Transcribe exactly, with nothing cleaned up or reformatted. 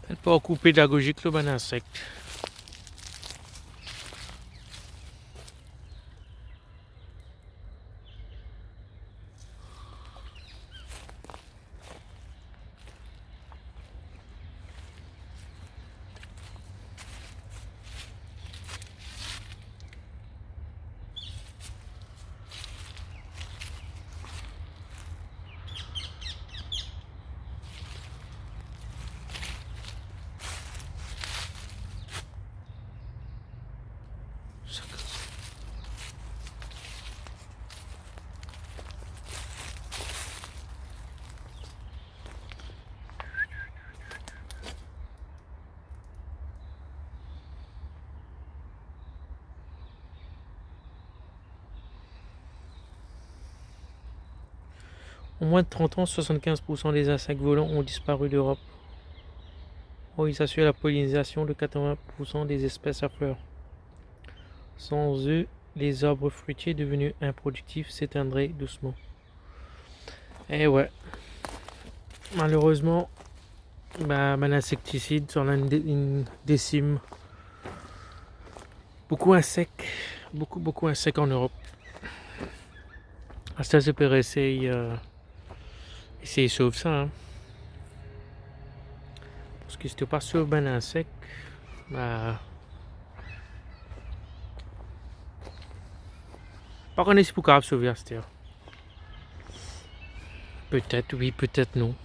Enn parkour pedagozik lor bann insek. En moins de trente ans, soixante-quinze pour cent des insectes volants ont disparu d'Europe. Or, ils assurent la pollinisation de quatre-vingts pour cent des espèces à fleurs. Sans eux, les arbres fruitiers devenus improductifs s'éteindraient doucement. Eh ouais. Malerezman, ba, bann insektisid, sa inn de-, inn desim boukou insek, boukou, boukou insek an Erop. Aster, zot pe esey, euh, esey sov sa, hein. Parski si to pa sov bann insek, ba, pa kone si pou kapav sove aster. Petet wi, petet non.